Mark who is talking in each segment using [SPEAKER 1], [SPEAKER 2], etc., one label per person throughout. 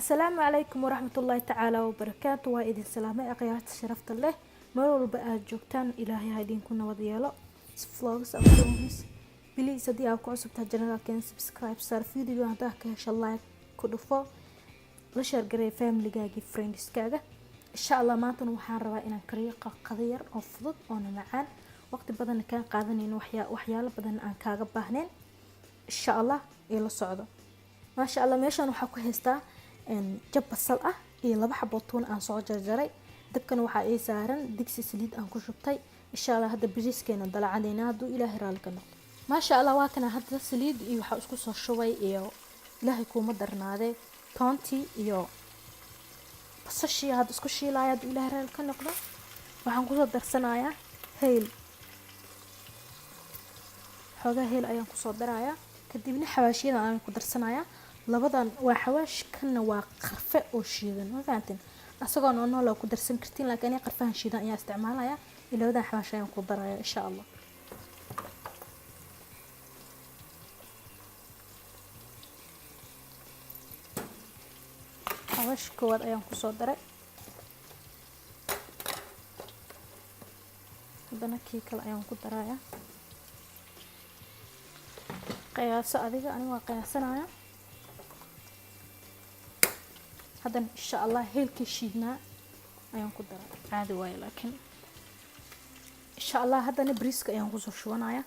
[SPEAKER 1] Asalaamu calaykum waraxmatullaahi tacaala wabarakaatu. Waa idin salaamay akhyaarta sharafta leh, meel walba aad joogtaan Ilaahay ha idinku nabad yeelo. Vlogs and films, please, haddii aad ku cusubtahay channelkeen, subscribe saar, video haddaa ka hesho like ku dhufo, la share gareey familigaagii, friendskaaga. Insha Allah maantana waxaan rabaa inaan kariyo qado yar oo fudud oona macaan, waqti badanna kaan qaadanayno, waxyaalo badan aan kaaga baahnayn. Insha Allah ila socdo. Maasha Allah, meeshan waxaa ku haystaa jab basal ah iyo 2 xabo tuun aan soo jarjaray. Dabkana waxaa ii saaran digsi saliid aan ku shubtay. Insha Allah hadda bariiskeena dalacanayna, hadduu Ilaahay raali ka noqdo. Maasha Allah, waa kana hadda saliid iyo waxaa isku soo shubay iyo, Ilaahay kuuma darnaadee, toontii iyo basashii hadda isku shiilaya. Hadduu Ilaahay raali ka noqdo, waxaan kusoo darsanayaa hayl, xoogaa hayl ayaan kusoo darayaa. Kadibna xawaashiyadan ayaan ku darsanayaa. Labadan waa xawaash, kanna waa qarfe oo shiidan, ma fahanteen? Asagoo nool nool ku darsan kartiin, laakiin aniga qarfahan shiidan ayaa isticmaalaya iyo labadan xawaash ayaan ku daraya, insha Allah. Xawaash koowaad ayaan kusoo daray, haddana kii kale ayaan ku darayaa. Qiyaaso adiga, aniga waa qiyaasanaya. Haddana insha Allah heelkii shiidnaa ayaan ku daray, caadi waayo. Laakiin insha Allah haddana bariiska ayaan kusoo shubanaya.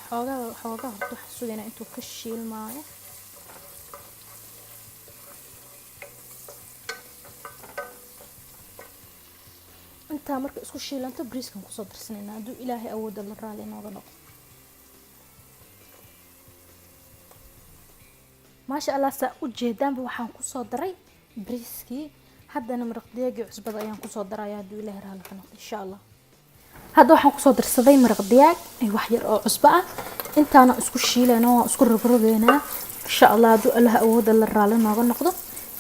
[SPEAKER 1] Xoogaa xoogaa horta waxaan sugaynaa intuu ka shiilmaayo. Intaa marka isku shiilanto, bariiskan kusoo darsanayna, hadduu Ilaahay awoodda la raali inooga noqdo. Maasha Allah, saa u jeedaanba waxaan kusoo daray bariiskii. Haddana maraq digaagii cusbada ayaan kusoo daraya, hadduu Ilaahay raali ka noqdo, insha Allah. Hadda waxaan kusoo darsaday maraq digaag iyo wax yar oo cusbo ah. Intaana isku shiilayna, waan isku rogrogeynaa, insha Allah, hadduu Allah awoodda la raali nooga noqdo.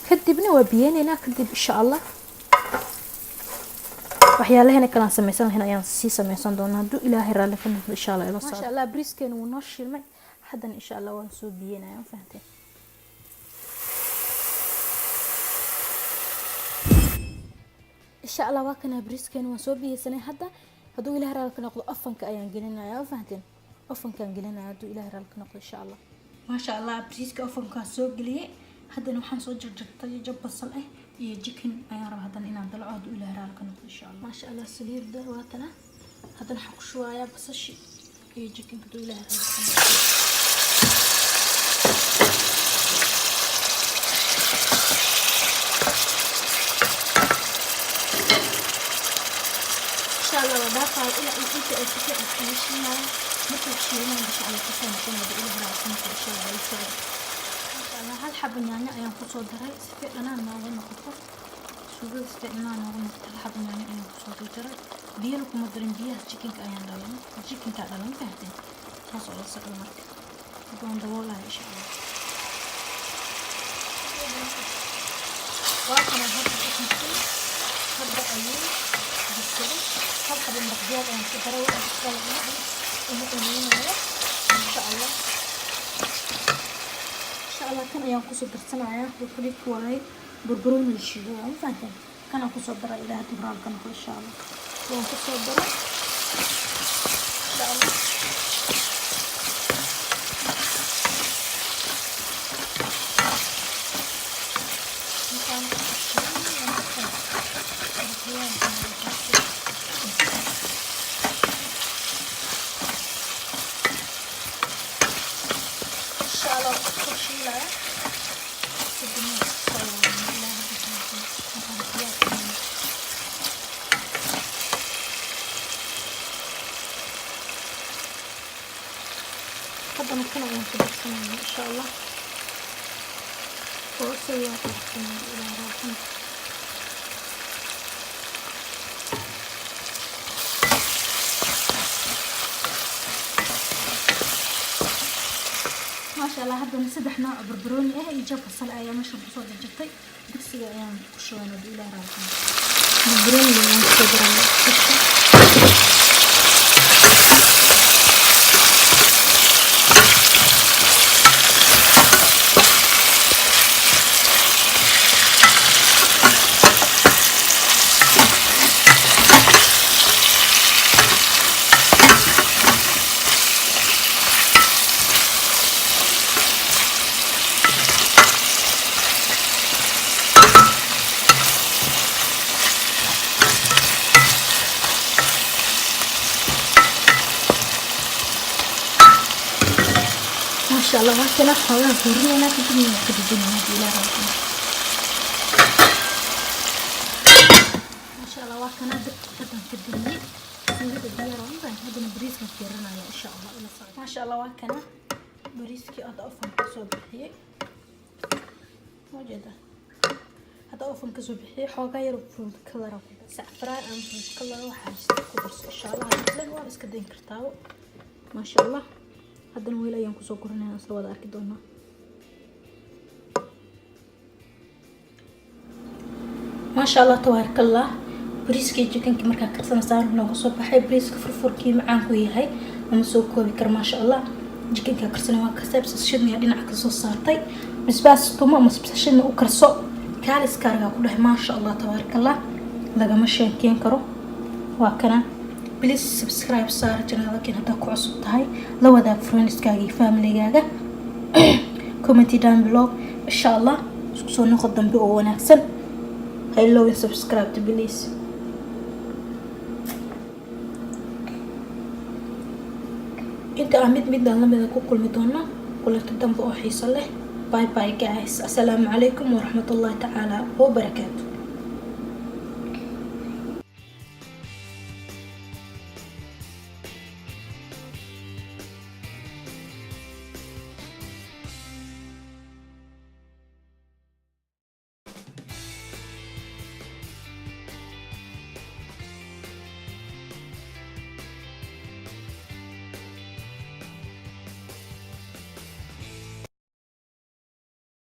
[SPEAKER 1] Kadibna waa biyeyneynaa. Kadib insha Allah waxyaalahena kalaan samaysan lahayn ayaan sii samaysan doonaa, hadduu Ilaahay raali ka noqdo, insha Allah. Ila socdo. Maasha Allah, bariiskeena wuu noo shiilmay. Haddana insha Allah waan soo biyeynaya, ma fahanteen? Insha Allah waa kana bariiskeena, waan soo biyeysanay. Hadda hadduu Ilaahay raali ka noqdo, ovenka ayaan gelinaya, ma fahanteen? Ovenkaan gelinaya, hadduu Ilaahay raali ka noqdo, insha Allah. Maasha Allah, bariiska ovenkaan soo geliyey. Haddana waxaan soo jarjartay jab basal ah iyo chicken ayaan rabaa haddana inaan dalaco, hadduu Ilaahay raali ka noqdo, insha Allah. Maasha Allah, saliidda waatana. Haddana waxaan ku shubayaa basashi iyo chickenka, hadduu Ilaahay raali ka noqdo. Insha Allah waa dhaafaya ilaa inta ay si fiican iskaga shiilayaan. Markay shiilaan, insha Allah kusoo noqonaya, hadduu Ilaahay raali ka noqdo, insha Allah. La socdo. Maasha Allah, hal xabo yaanyo ayaan kusoo daray si fiican dhanaan nooga noqoto suugada, si fiican dhanaan nooga noqoto. Hal xabo yaanyo ayaan kusoo jarjaray. Biyana kuma darin, biyaha chickenka ayaan dhalan, chickenka dhalan, fahanteen? Saas oo la socdo. Marka hadda waan daboolaya, insha Allah. Waa kana hadda chickenkii hadda ayuu bisladay. Hal xabo maraq digaag ayaan ku daray, wax kale uma cuneynayo, insha Allah. Insha Allah kan ayaan kusoo darsanayaa, wuxuu waaye barbarooni la shiido, waa ma fahanteen? Kanaan kusoo daray, Ilaah hadduu raali ka noqdo, insha Allah. Waan kusoo daray, insha Allah. Intaan shiilan marka maraq digaag. Insha Allah waan isku shiilaya, kadibna soo laabana, Ilaah hadduu ka noqdo, markaan diyaar ka. Haddana kan ayaan ku darsanaya, insha Allah. Hoose ayaan ku darsanaya, Ilaah raaxan. Maasha Allah, haddana saddex nooc oo barbarooni ah iyo jab basal ayaa meeshan kusoo jarjartay. Digsiga ayaan ku shubayna, hadduu Ilaah raaxan. Barbarooniga ayaan kusoo daraya digsiga. Maasha Allah, waa kana. Xoogaa hurinayna, kadibna waa ka dejinayna haddii Ilaah rabo. Maasha Allah, waa kana. Dabka haddaan ka damiyey, suugada diyaar waa intaan. Haddana bariiskan fiirinaya, insha Allah, ila socda. Maasha Allah, waa kana bariiskii hadda oven kasoo bixiyey. Ujeeda, hadda oven kasoo bixiyey. Xoogaa yar food color ku sacfaraan ama food color waxaa haysta ku darso, insha Allah. Hadii waan iska dayn kartaa. Maasha Allah, haddana weel ayaan kusoo guranayna, isla wada arki doonaa. Maasha Allah, tabaaraka Allah. Bariiskii chickenki markaa karsana saan nooga soo baxay. Bariiska furfurkii macaanku yahay lama soo koobi karo. Maasha Allah, chickenka karsana waa kasee. Basashadna dhinaca kasoo saartay. Basbaas tumo ama basashadna u karso, kaaliskaargaa ku dhahay. Maasha Allah, tabaaraka Allah, lagama sheekeyn karo. Waa kana. Please subscribe saar channelkan haddaa ku cusub tahay. La wadaag friendskaaga iyo familygaaga. Comment down below, insha Allah. Isku soo noqo dambe oo wanaagsan. Ha iloowin subscribe to, please. Inta aan mid midaan lamida ku kulmi doono kulanti dambe oo xiiso leh, bye bye guys. Assalaamu calaykum waraxmatullahi tacaala wabarakaatu.